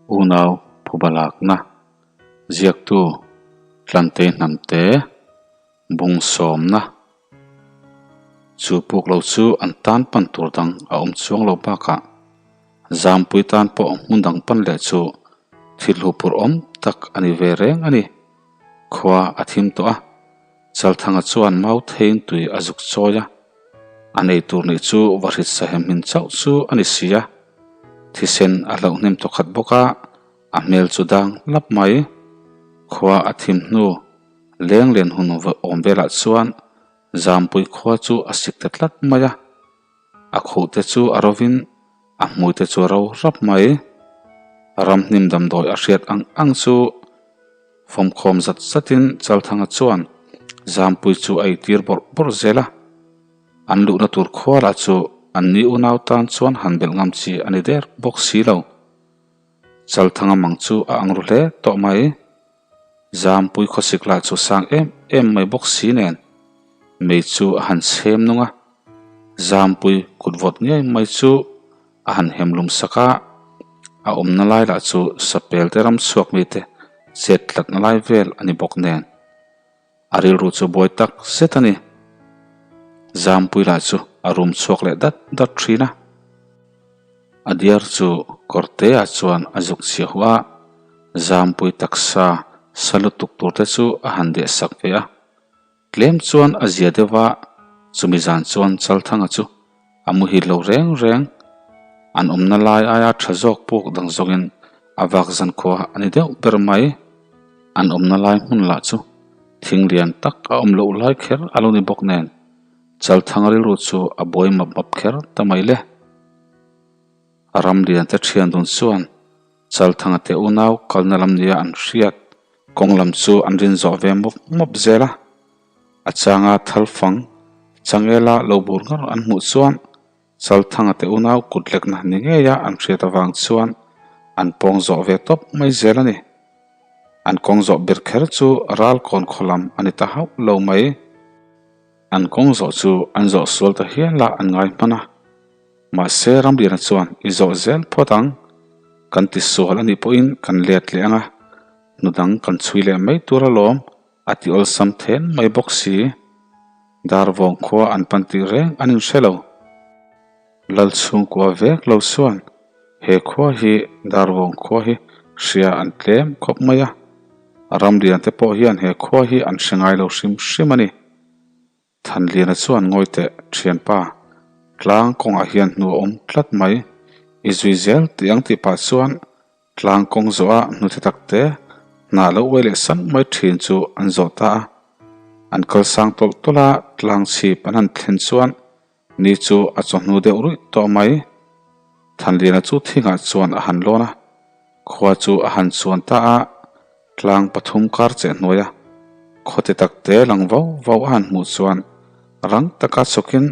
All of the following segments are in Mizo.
Unau phuba lakna ziaktu Tlantei Hnamte bung sawmna chu puk lo chu an tan pan tur dang a awm chuang lo bakah Zampui tan pawh hmun dang pan leh chu thil hupur awm tak a ni ve reng a ni. Khua a thim tawh a, Chalthanga chuan mau theiin tui a zuk chawi a, a nei tur nih chu va hrit sahem hmin chauh chu a ni si a, thisen a hlauh hnem tawkhat bawk a, a hmel chu dang lap mai. Khua a thim hnu leng len hun awm velah chuan Zampui khua chu a sik ta tlat mai a, a khuh te chu a rovin a hmui te chu a ro rap mai. Ramhnim damdawi a hriat ang ang chu fawmkhawm zat zatin Chalthanga chuan Zampui chu a eitir bawrh bawrh zel a. An luhna tur khua lah chu an ni unau tan chuan han belh ngam chi a ni der bawk si lo. Chalthanga mang chu a ang ru hle tawh mai. Zampui khawsik lah chu sang em em mai bawk si nen mei chu a han chhem nung a, Zampui kut vawt ngei mai chu a han hem lum sak a, a awmna lai lah chu sapel te ram chhuak mite chet tlatna lai vel a ni bawk nen a rilru chu buai tak zet a ni. Zampui lah chu a rum chhuak leh dat dat thin a. A diar chu kawrteah chuan a zuk chhia huah a, Zampui taksa sa lutuk tur te chu a han deh sak ve a. Tlem chuan a zia deuh a, chumi zan chuan Chalthanga chu a muhil lo reng reng. An awmna lai aia tha zawk puk dang zawngin a vak zan khua a ni deuh ber mai. An awmna lai hmun lah chu thing lian tak a awm loh lai kher a lo ni bawk nen. Chalthang rilru chu a buai map map kher ta mai le. A ram lian te thian dun chuan Chalthanga te unau kalna lam nia an hriat kawng lam chu an rin zawh ve mawp mawp zel a. A changa thalfang changela lo bur ngar an hmuh chuan Chalthanga te unau kut lekna ni ngeia an hriat avang chuan an pawng zawh ve tawp mai zel a ni. An kawng zawh ber kher chu Ralkawn khaw lam a ni ta hauh lo mai. An kawng zawh chu an zawh sual ta hial a an ngai hman a. Mahse Ramliana chuan i zawh zel phawt ang, kan ti sual a nih pawhin kan let leh ang a, hnu dang kan chhui leh mai tur alawm a ti awlsam then mai bawk si. Darvawng khua an pan tih reng an inhre lo. Lal chhungkua vek lo chuan he khua hi Darvawng khua hi hria an tlem khawp mai a, Ramlian te pawh hian he khua hi an hre ngai lo hrim hrim a ni. Thanliana chuan ngawi teh thianpa, tlang kawngah hian hnu a awm tlat mai, i zui zel tih ang tih pah chuan tlang kawng zawh a hnute tak te hna lo uai leh sang mai thin chu an zawh ta a. An kal sang tawlh tawlh a, tlang chhip an han thlen chuan Ni chu a chawhnu deuh ruih tawh mai. Thanliana chu thingah chuan a han lawn a, khua chu a han chuan ta a, tlang pathum kar cheh hnuai a, khawte tak te lang vau vau a han hmuh chuan rang taka chhawkin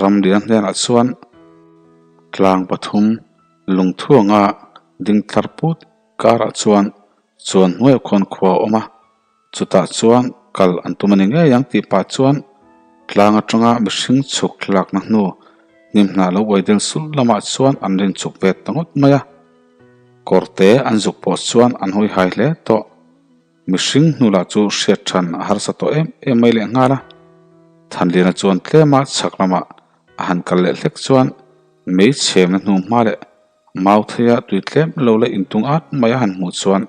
Ramliana hnenah chuan tlang pathum lungthuanga ding tlar put karah chuan chuan hnuaiah khuan khua a awm a. Chutah chuan kal an tum a ni ngei ang tih pah chuan tlang atanga mihring chhuk thlakna hnu hnim hnah lo uai deng sul lamah chuan an rin chhuk ve ta ngawt mai a. Kawrte an zuk pawh chuan an hawi hai hle tawh. Mihring hnu lah chu hriat than a harsa tawh em em mai leh nghal a. Thanliana chuan tlema chhak lamah a han kal leh hlek chuan mei chhemna hnu hma leh Mau theia tui tlem lo la intung at mai a han hmuh chuan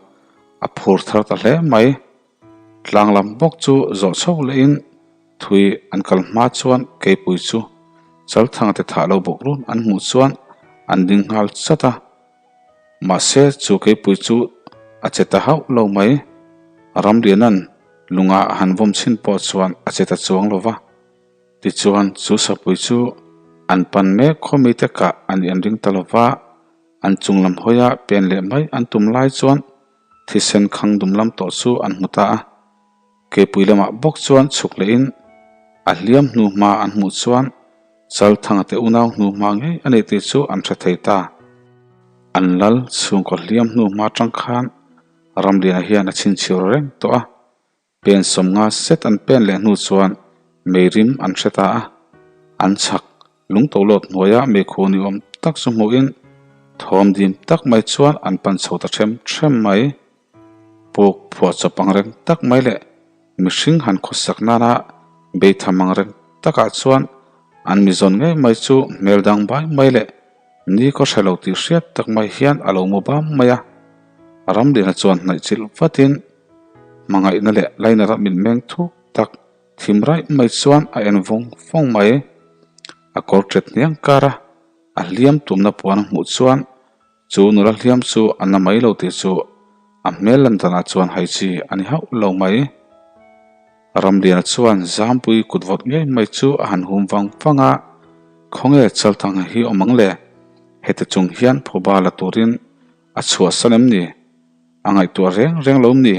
a phur thar ta hle mai. Tlang lam bawk chu zawh chho lehin thui an kal hma chuan keipui chu Chalthanga te thah lo bawk run an hmuh chuan an ding nghal chat a. Mahse chu keipui chu a che ta hauh lo mai. Ramliana'n lunga a han vawm chhin pawh chuan a che ta chuang lo va. Tichuan, chu sapui chu an pan mek khaw mite kah an i an ring ta lo va, an chung lam hawia pen leh mai an tum lai chuan thisen khang dum lam tawh chu an hmu ta a. Keipui lamah bawk chuan chhuk lehin a hliam hnu hma an hmuh chuan Chalthanga te unau hnu hma ngei a nih tih chu an hre thei ta. An lal chhungkaw hliam hnu hma atang khan Ramliana hian a chhinchhiar reng tawh a. Pen sawmnga set an pen leh hnu chuan meirim an hre ta a, an chhak lungto lawt hnuaia meikhu ni awm tak chu hmuhin Thawm dim tak mai chuan an pan chho ta ṭhem ṭhem mai. Puk phuahchawp ang reng tak mai leh mihring han khawsak nana beitham ang reng takah chuan an mi zawn ngei mai chu hmel dang bai mai leh ni kaw hre lo tih hriat tak mai hian a lo mu bam mai a. Ramliana chuan hnaih chilh vatin hmangaihna leh lainara mitmeng thuk tak thim raih mai chuan a en vawng vawng mai. A kawr ṭet hniang kar a, a hliam tumna puan a hmuh chuan Chu nula hliam chu a na mai lo tih chu a hmel lan danah chuan hai chi a ni hauh lo mai. Ramliana chuan Zampui kut vawt ngei mai chu a han hum vang vang a, Khawnge Chalthanga hi awm ang le? Heti chung hian phuba la turin a chhuahsan em ni? A ngaihtuah reng reng lo em ni?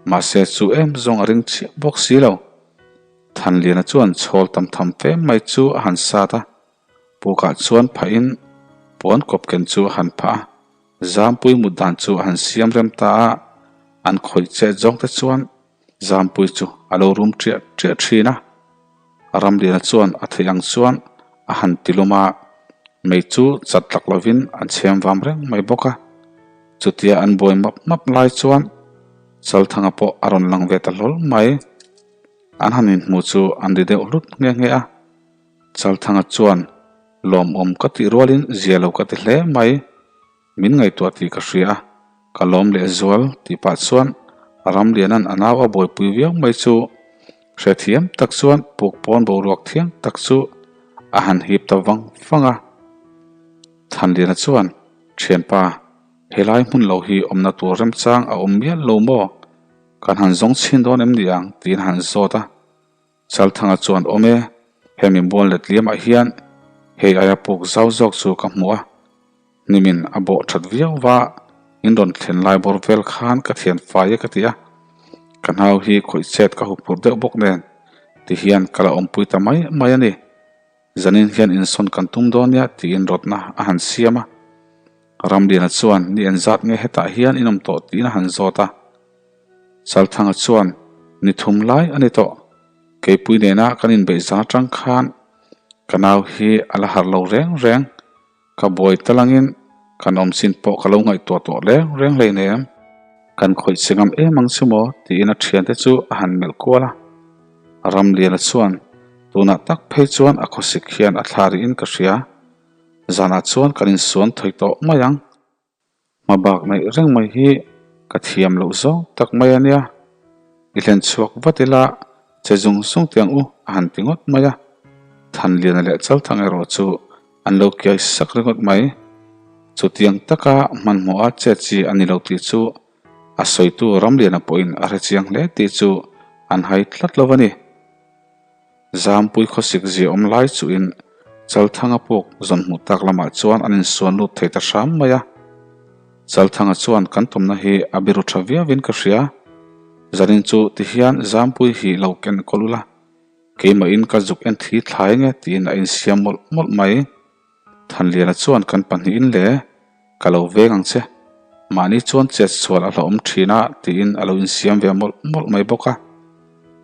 Mahse chu em zawng a ring chiah bawk si lo. Thanliana chuan chhawl tam tham fe mai chu a han sat a, Pukah chuan phahin puan kawp ken chu a han phah a, Zampui mut dan chu a han siam rem ta a, an khawih chet zawng te chuan Zampui chu a lo rum ṭiah ṭiah ṭhin a. Ramliana chuan a theih ang chuan a han ti lum a, mei chu chat tlak lovin an chhem vam reng mai bawk a. Chutia an buai map map lai chuan Chalthanga pawh a rawn lang ve ta hlawl mai. An han inhmuh chu an ri deuh hlut nghe nghe a. Chalthanga chuan, Lawmawm ka tih rualin zia lo ka ti hle mai, min ngaihtuah tih ka hria a, ka lawm leh zual tih pah chuan Ramliana'n a nau a buaipui viau mai chu hrethiam tak chuan puk pawn boruak thiang tak chu a han hip ta vang vang a. Thanliana chuan, Thianpa, helai hmun lo hi awmna tur remchang a awm mial lo maw? Kan han zawng chhin dawn em ni ang? tiin a han zawt a. Chalthanga chuan awm e, hemi mual let liamah hian hei aia puk zau zawk chu ka hmu a, hnimin a bawh that viau va, in rawn thlen lai bawr vel khan ka thian fai e ka ti a, ka nau hi khawih chet ka huphurh deuh bawk nen tihian ka la awmpui ta mai mai a ni, zanin hian insawn kan tum dawn nia tiin rawtna a han siam a, Ramliana chuan ni engzat nge hetah hian in awm tawh tiin a han zawt a. Chalthanga chuan, Ni thum lai a ni tawh. Keipui nena kan inbeih zan atang khan ka nau hi a la harh lo reng reng. Ka buai talangin kan awm chin pawh ka lo ngaihtuah tawh reng reng hleinem. Kan khawih che ngam em ang chu maw? tiin a thiante chu a han melh kual a. Ramliana chuan, Tunah tak phei chuan a khawsik hian a thla rihin ka hria. Zanah chuan kan insuan thawi tawh mai ang. Hma bak neih reng mai hi ka thiam loh zawng tak mai a nia. I hlen chhuak vat ila che zung zung teh ang u a han ti ngawt mai a. Thanliana leh Chalthang erawh chu an lo kiai sak ringawt mai. Chutiang taka hmanhmawha chet chi a ni lo tih chu a sawitu Ramliana pawhin a hrechiang hle tih chu an hai tlat lo a ni. Zampui khawsik zia awm lai chuhin Chalthanga puk zawn hmuh tak lamah chuan an insuan lut thei ta hram mai a. Chalthanga chuan kan tumna hi a biru tha viauin ka hria. Zanin chu tihian Zampui hi lo ken kawl ula, keimahin ka zuk en thli thlai nge tiin a insiam mawlh mawlh mai. Thanliana chuan kan pahnihin le, ka lo veng ang che. Mahni chuan chet sual a hlauhawm thin a tiin a lo insiam ve mawlh mawlh mai bawk a.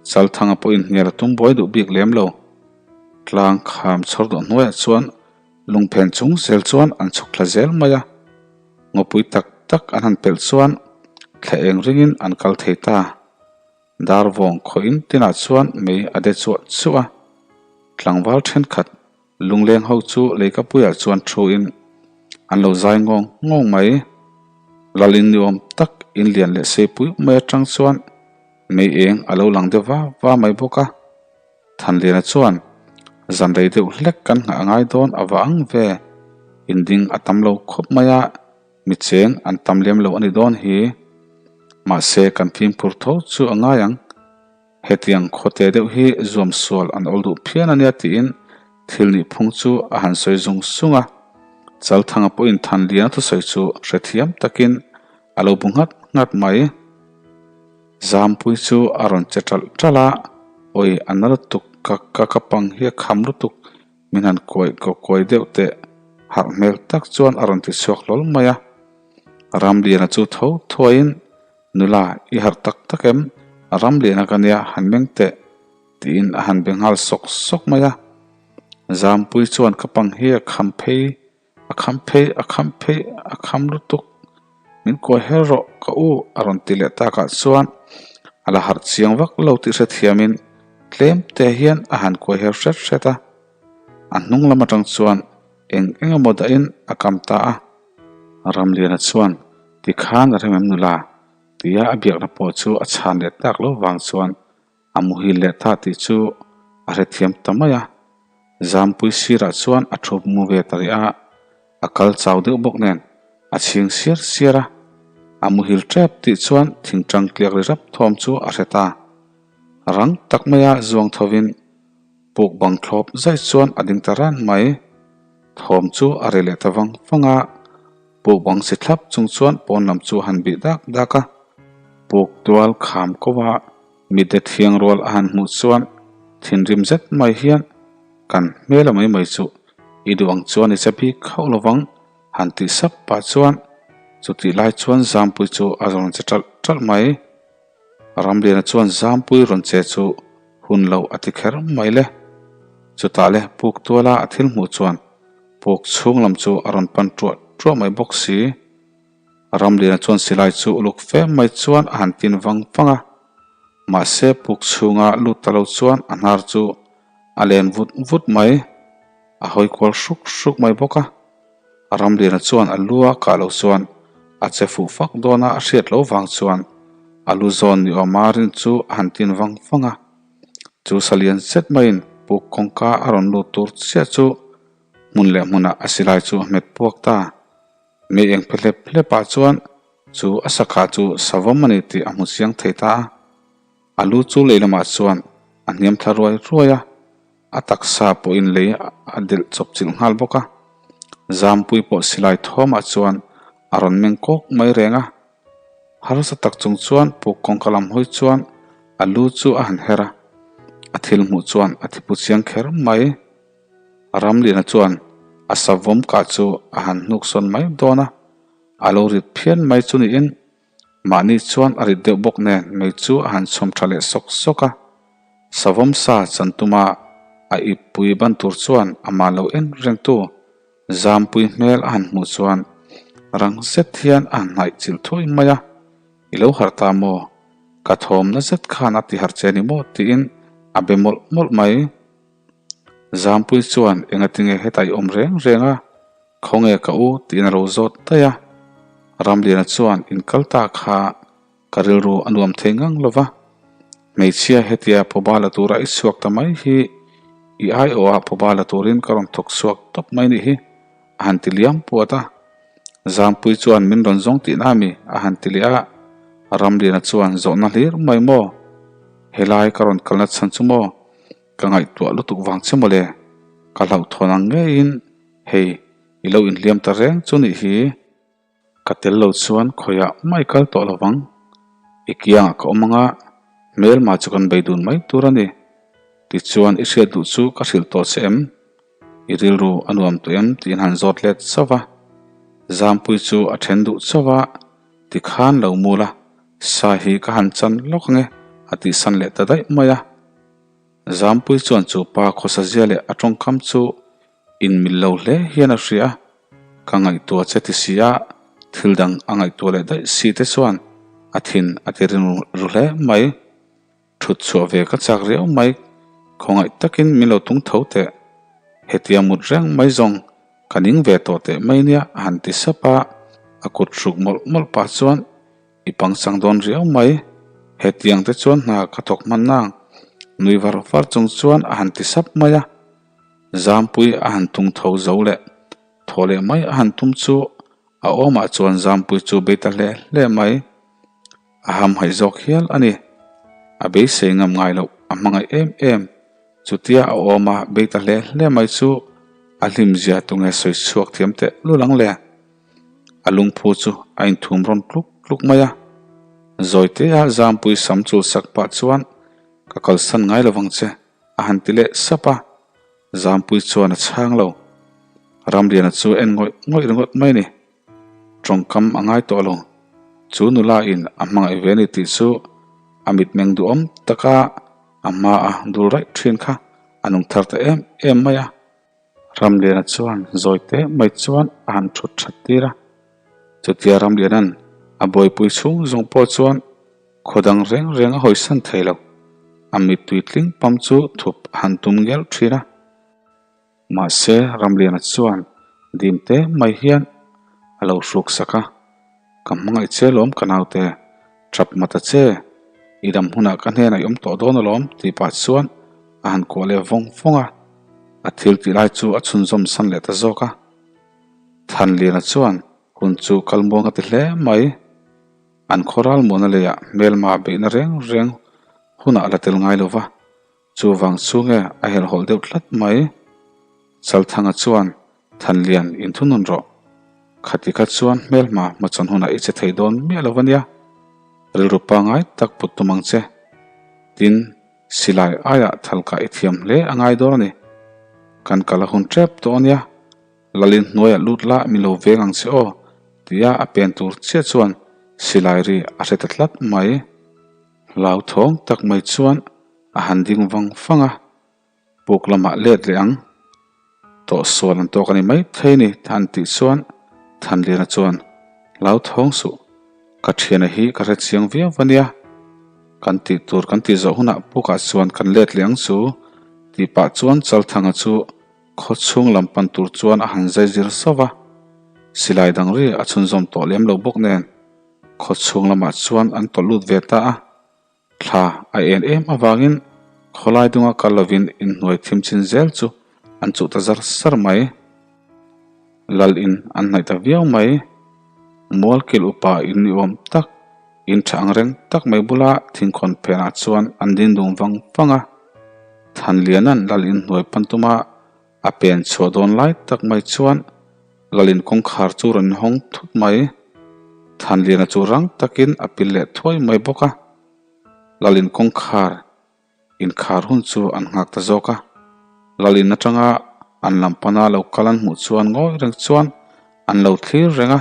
Chalthanga pawhin hnial a tum buai duh bik lem lo. Tlang kham chhawr dawh hnuaiah chuan lungphen chung zel chuan an chhuk thla zel mai a. Ngawpui tak tak an han pelh chuan thla eng ringin an kal thei ta. Darvawng khawiin tinah chuan mei a de chuah chuah a. Tlangval thenkhat Lungleng ho chu leikapuiah chuan thuin an lo zai ngawng ngawng mai. Lal in ni awm tak in lian leh seipui mai atang chuan mei eng a lo lang deuh va va mai bawk a. Thanliana chuan zan rei deuh hlek kan nghah a ngai dawn a va ang ve. In ding a tam lo khawp mai a, mi cheng an tam lem lo a ni dawn hi. Mahse kan fimkhur tho chu a ngai ang. Hetiang khawte deuh hi zuam sual an awl duh phian a nia tiin thil nih phung chu a han sawi zung zung a. Chalthanga pawhin Thanliana thusawi chu hrethiam takin a lo bu nghat nghat mai. Zampui chu a rawn che ṭalh ṭalh a, Awi a na lutuk ka ka ka pang hi a kham lutuk min han kuai kaw kuai deuh teh harh hmel tak chuan a rawn ti chhuak hlawl mai a. Ramliana chu tho thuaiin Nula, i harh tak tak em? A ram lian a ka nia, han meng teh, tiin a han be nghal sawk sawk mai a. Zampui chuan ka pang hi a kham phei A kham phei, a kham phei, a kham lutuk. Min kuai her rawh ka u a rawn ti leh takah chuan a la harh chiang vak lo tih hrethiamin tlem te hian a han kuai her hret hret a. A hnung lam atang chuan eng eng emaw dahin a kam ta a. Ramliana chuan tikhan a rem em nula tia a biakna pawh chu a chhan leh tak lo vang chuan A muhil leh ta tih chu a hrethiam ta mai a, Zampui sirah chuan a thu mu ve ta rih a, a kal chau deuh bawk nen a chhing siar siar a, a muhil tep tih chuan thingtang tliak ri rap thawm chu a hre ta. Rang tak maia zuang thovin puk bang thlawp zai chuan a ding ta ran mai. Thawm chu a re leh ta vang vang a. Puk bang si thlap chung chuan pawn lam chu a han bih dak dak a, puk tual kham ko a mite thiang rual a han hmuh chuan thinrim zet mai hian kan hmel a mai mai chu i duh ang chuan i che bik khauh lovang han tih sap pah chuan chutih lai chuan Zampui chu a rawn che ṭalh ṭalh mai. Ramliana chuan Zampui rawn che chu hun lo a ti kher mai le. Chutah le puk tuala a thil hmuh chuan Puk chhung lam chu a rawn pan ṭuah ṭuah mai bawk si. Ramliana chuan silai chu uluk fe mai chuan a han tin vang vang a. Mahse puk chhunga lut ta lo chuan a hnar chu a len vut vut mai. A hawi kual hruk hruk mai bawk a. Ramliana chuan a lu a kah lo chuan a che fuh fak dawn a a hriat loh vang chuan a lu zawn ni awma rin chu a han tin vang vang a. Chu salian zet maiin puk kawngka a rawn lut tur chiah chu hmun leh hmunah a silai chu a hmet puak ta. Mei eng phe hlep hlep ah chuan chu a sakha chu savawm a ni tih a hmu chiang thei ta a. A lu chu lei lamah chuan a hniam thla ruai ruai a, a taksa pawhin lei a delh chawp chilh nghal bawk a. Zampui pawh silai thawmah chuan a rawn meng kawk mai reng a. Harsa tak chung chuan puk kawngka lam hawi chuan a lu chu a han her a, a thil hmuh chuan a thi pu chiang kher mai. Ramliana chuan a savawm kah chu a han hnuk sawn mai dawn a, a lo rit phian mai chu niin mahni chuan a rit deuh bawk nen mei chu a han chhawm tha leh sawk sawk a. Savawm sa chan tuma a ip pui ban tur chuan amah lo en rengtu Zampui hmel a han hmuh chuan rang zet hian a han hnaih chilh thuai mai a, I lo harh ta maw? Ka thawmna zet khan a ti harh che ni maw? tiin a be mawlh mawlh mai. Zampui chuan engatinge hetah i awm reng reng a, khawnge ka u? tiin a lo zawt daih a. Ramliana chuan inkal ta kha Ka rilru a nuam thei ngang lo va, hmeichhia hetia pawba la tura i chhuak ta mai hi i aiawhah pawba la turin ka rawn thawk chhuak tawp mai nih hi, a han ti liam puat a. Zampui chuan min rawn zawng tihna a mi? a han ti leh a. Ramliana chuan zawhna hlir mai maw? Helai ka rawn kalna chhan chu maw? Ka ngaihtuah lutuk vang che mawle? Ka hlauhthawn ang ngeiin hei i lo inhliam ta reng chu nih hi. Ka tel lo chuan khawiah mai kal tawh lo vang. I kiangah ka awm anga, hmelma chu kan bei dun mai tur a ni. Tichuan i hriat duh chu ka hrilh tawh che em? I rilru a nuam tawh em? tiin han zawt let chauh va. Zampui chu a then duh chauh a, tikhan lo mul a, sa hi ka han chan lawk ange a tihsan leh ta daih mai a. Zampui chuan chu pa khawsa zia leh a tawngkam chu inmil lo hle hian a hria a, ka ngaihtuah che ti si a, thil dang a ngaihtuah leh daih si te chuan a thin a ti rin ru hle mai. Thut chhuah ve ka chak riau mai, khawngaih takin min lo tung tho teh. Hetia mut reng mai zawng ka ning ve tawh teh mai nia a han ti sap a, a kut hruk mawlh mawlh pah chuan I pangchang dawn riau mai, hetiang te chuan hna ka thawk hman nang, nui var var chung chuan a han ti sap mai a. Zampui a han tung tho zo leh thaw leh mai a han tum chu a awmah chuan Zampui chu bei ta hle hle mai. A hamhaih zawk hial a ni. A beisei ngam ngai loh a hmangaih em em. Chutia a awma bei ta hle hle mai chu a hlimzia tunge sawi chhuak thiam teh lul ang le. A lungphu chu a inthum rawn tluk tluk mai a. Zawitea Zampui sam chul sak pah chuan, Ka kalsan ngai lo vang che, a han ti leh sap a. Zampui chuan a chhang lo. Ramliana chu en ngawih ngawih ringawt mai a ni. Tawngkam a ngai tawh lo. Chu nula in a hmangaih ve a ni tih chu a mitmeng duhawm taka a hmaa dul raih thin kha a nung thar ta em em mai a. Ramliana chuan zawi teh mai chuan a han thut that tir a. Chutia Ramliana'n a buaipui chhung zawng pawh chuan khaw dang reng reng a hawisan thei lo. A mittui tling pam chu thup a han tum ngelh thin a. Mahse, Ramliana chuan dim te mai hian a lo hruk sak a, Ka hmangaih che alawm ka naute, tap mat a che, i dam hunah ka hnenah i awm tawh dawn alawm tih pah chuan a han kuah leh vawng vawng a, a thil tih lai chu a chhunzawm san leh ta zawk a. Thanliana chuan hun chu kal muang a ti hle mai. An khawral muana leiah hmelma beihna reng reng hunah a la tel ngai lo va. Chuvang chu nge a helhhawlh deuh tlat mai? Chalthanga chuan, Thanlian, inthunun rawh. Khati kha chuan hmelhma hmachhawn hunah i che thei dawn miah lo ania. Rilru pangngai tak put tum ang che. Tin, silai aiah thalkah i thiam hle a ngai dawn a ni. Kan kal a hun tep tawh ania. Lalin hnuaiah lut la min lo veng ang che aw, tia a pen tur chiah chuan silai ri a hre ta tlat mai. Hlauthawng tak mai chuan a han ding vang vang a, puk lamah let leh ang. Tawhsual an tawk a ni mai thei ni an tih chuan Thanliana chuan Hlauthawng suh, ka thiana hi ka hre chiang viau a nia. Kan tih tur kan tih zawh hunah pukah chuan kan let leh ang chu tih pah chuan Chalthanga chu khaw chhung lam pan tur chuan a han zai zir sauh va, silai dang ri a chhunzawm tawh lem lo bawk nen. Khaw chhung lamah chuan an tawlh lut ve ta a, thla a en em avangin khawlai dunga kal lovin inhnuai thim chin zel chu an chuh ta zar zar mai. Lal in an hnaih ta viau mai. Mualkil upa in ni awm tak, in tha ang reng tak mai bula thingkhawn phenah chuan an ding dung vang vang a. Thanliana'n lal inhnuai pan tuma A pen chhuah dawn lai tak mai chuan Lalin kawngkhar chu rawn hawng thut mai. Thanliana chu rang takin a pil leh thuai mai bawk a. Lalin kawngkhar inkhar hun chu an nghak ta zawk a. Lalin atanga an lam pana lo kal an hmuh chuan ngawi reng chuan an lo thlir reng a.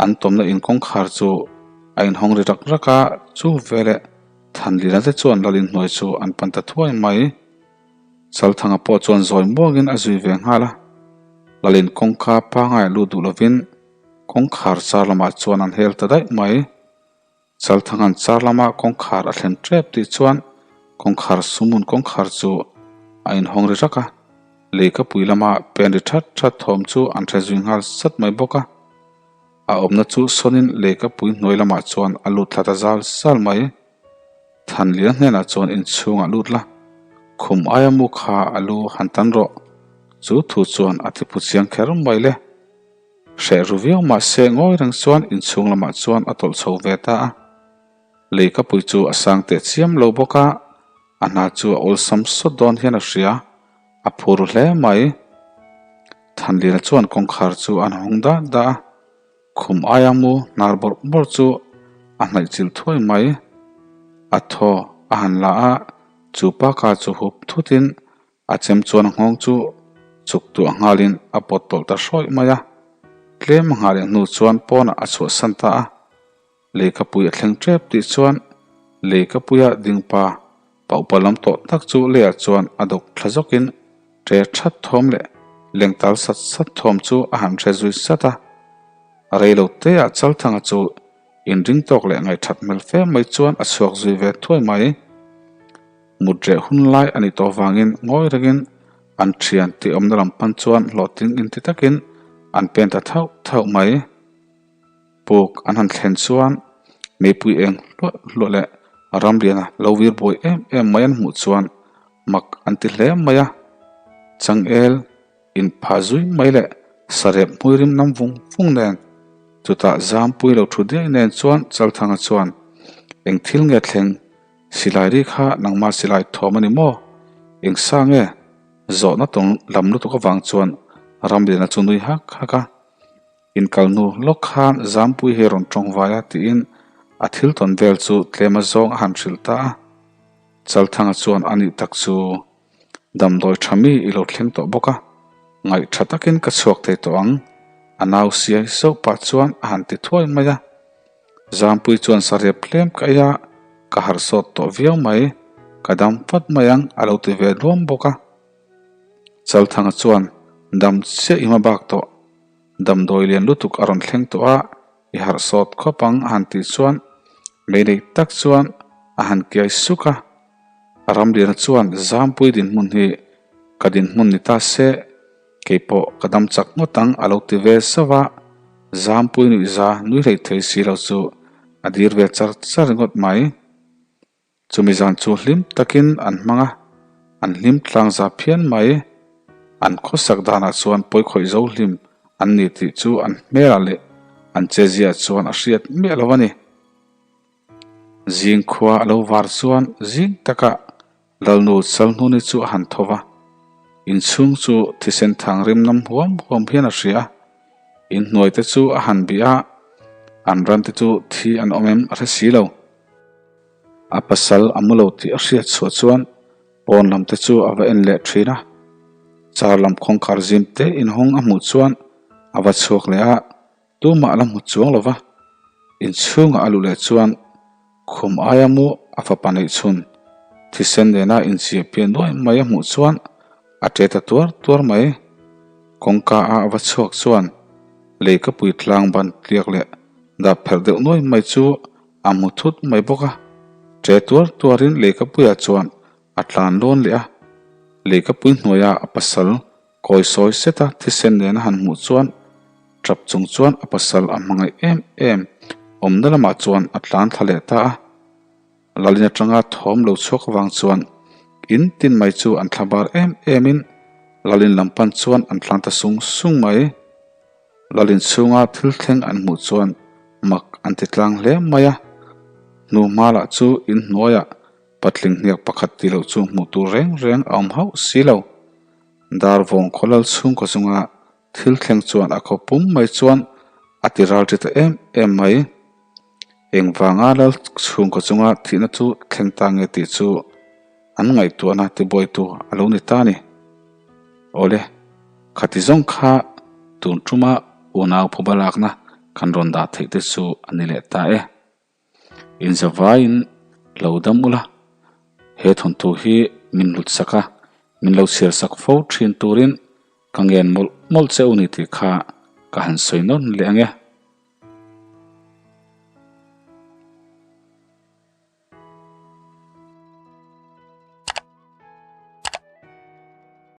An tawmna in kawngkhar chu a inhawng ri rak rak a, chu veleh Thanliana te chuan Lalin hnuai chu an pan ta thuai mai. Chalthanga pawh chuan zawi muangin a zui ve nghal a, Lalin kawngka pangai lut duh lovin kawngkhar char lamah chuan an hel ta daih mai. Chalthanga'n char lama kawngkhar a thlen tep tih chuan kawngkhar sumhmun kawngkhar chu a inhawng ri rak a, leikapui lama pen ri that that thawm chu an hre zui nghal sat mai bawk a. A awmna chu sawnin leikapui hnuai lamah chuan a lut thla ta zal zal mai. Thanlian hnenah chuan inchhungah lut la, khum aia mu kha a lu han tan rawh. Chu thu chuan a ti phu chiang kher mai le. Hreh ru viau mahse ngawi reng chuan inchhung lamah chuan a tawlh chho ve ta a. Leikapui chu a sang teh chiam lo bawk a, a hna chu a awlsam sawt dawn hian a hria, a phur hle mai. Thanliana chuan kawngkhar chu an hawng dat dah a. Khum aia mu hnar bawrh bawrh chu a hnaih chilh thuai mai. A thaw a han la a, chu pa ka chu hup thutin a chem chuan a nghawng chu chuk tuah nghalin a pawt tawlh ta hrawih mai a. Tlem a nghah leh hnu chuan pawnah a chhuahsan ta a. Lehkhapui a thleng tep tih chuan lehkhapuia ding pa pa upa lam tawh tak chu leiah chuan a dawk thla zawkin ṭe ṭhat thawm leh lengtal sat sat thawm chu a han hre zui sat a. A rei lo teah Chalthanga chu inring tawk leh ngaihṭhat hmel fe mai chuan a chhuak zui ve thuai mai. Mut reh hun lai a nih tawh vangin ngawi rengin an ṭhian tih awmna lam pan chuan hlawhtling inti takin an pen ta thauh thauh mai. Puk an han thlen chuan meipui eng hluah hluah leh ramriana lo vir buai em em mai an hmuh chuan mak an ti hle mai a. Changel inphah zui mai leh sarep hmui rim nam vung vung nen chutah zampui lo thu diai nen chuan Chalthanga chuan eng thil nge thleng silai ri kha nangmah silai thawm a ni maw? Eng sa nge? Zawhna tawng lam lutuk avang chuan ramriana chu nui hak hak a. Inkal hnu lawk khan Zampui hi rawn tawng vai a tiin a thil tawn vel chu tlem a zawng a han hrilh ta a. Chalthanga chuan a nih tak chu damdawi tha mi i lo thleng tawh bawk a, ngaih tha takin ka chhuak thei tawh ang, a nau siai sauh pah chuan a han ti thuai mai a. Zampui chuan sarep tlem ka ei a, ka harh sawt tawh viau mai, ka dam vat mai ang a lo ti ve luam bawk a. Chalthanga chuan Dam chiah i hma bak tawh. Damdawi lian lutuk a rawn thleng tawh a, i harh sawt khawp ang a han tih chuan mei nei tak chuan a han kiai suk a. Ramliana chuan Zampui dinhmun hi ka dinhmun ni ta se, keipawh ka dam chak ngawt ang a lo ti ve zauh a. Zampui nuihza nui hlei thei si lo chu a dir ve char char ringawt mai. Chumi zan chu hlim takin an hmang a, an hlim tlang za phian mai. An khawsak danah chuan pawikhawih zo hlim an ni tih chu an hmelah leh an cheziah chuan a hriat miah lo a ni. Zing khua a lo var chuan zing takah Lalnu Chalhnuni chu a han tho va, inchhung chu thisen thang rim nam huam huam hian a hria a, inhnuai te chu a han bih a, an ram te chu thi an awm em a hre si lo. A pasal a mu lo tih a hriat chhuah chuan pawn lam te chu a va en leh thin a, car lam kawngkhar zim te inhawng a hmuh chuan a va chhuak leh a, tumah a la hmu chuang lo va, inchhungah a luh leh chuan khum aia mu a fapa neih chhun thisen nena inchiah pian nuai mai a hmuh chuan a ṭe ta tuar tuar mai. Kawngka a a va chhuak chuan lei ka pui tlang ban tliak leh dah pherh deuh nuai mai chu A hmu thut mai bawk a, ṭe tuar tuarin leikapuiah chuan a tlan lawn leh a. Leikapui hnuaia a pasal kawi sawi seta thisen nena han hmuh chuan ṭap chung chuan a pasal a hmangaih em em awmna lamah chuan a tlan thla leh ta a. Lalin aṭanga thawm lo chhuak avang chuan in tin mai chu an thlabar em emin Lalin lam pan chuan an tlan ta sung sung mai. Lalin chhunga thil thleng an hmuh chuan mak an ti tlang hle mai a, hnuhma lah chu in hnuaiah patling hniak pakhat tih loh chu hmuh tur reng reng a awm hauh si lo. Dar vawng khaw lal chhungkaw chunga thil thleng chuan a khaw pum mai chuan a ti ral ṭi ta em em mai. Engvanga lal chhungkaw chunga thihna chu thleng ta nge tih chu an ngaihtuahna tibuaitu a lo ni ta a ni. Awle, khati zawng kha tun tuma unau phuba lakna kan rawn dah theih te chu a ni leh ta e. Inzavaiin lo dam ula, he thawnthu hi min hlut sak a, min lo chhiar sak fo thin turin ka ngen mawlh mawlh che u ni tih kha ka han sawi nawn leh ang e.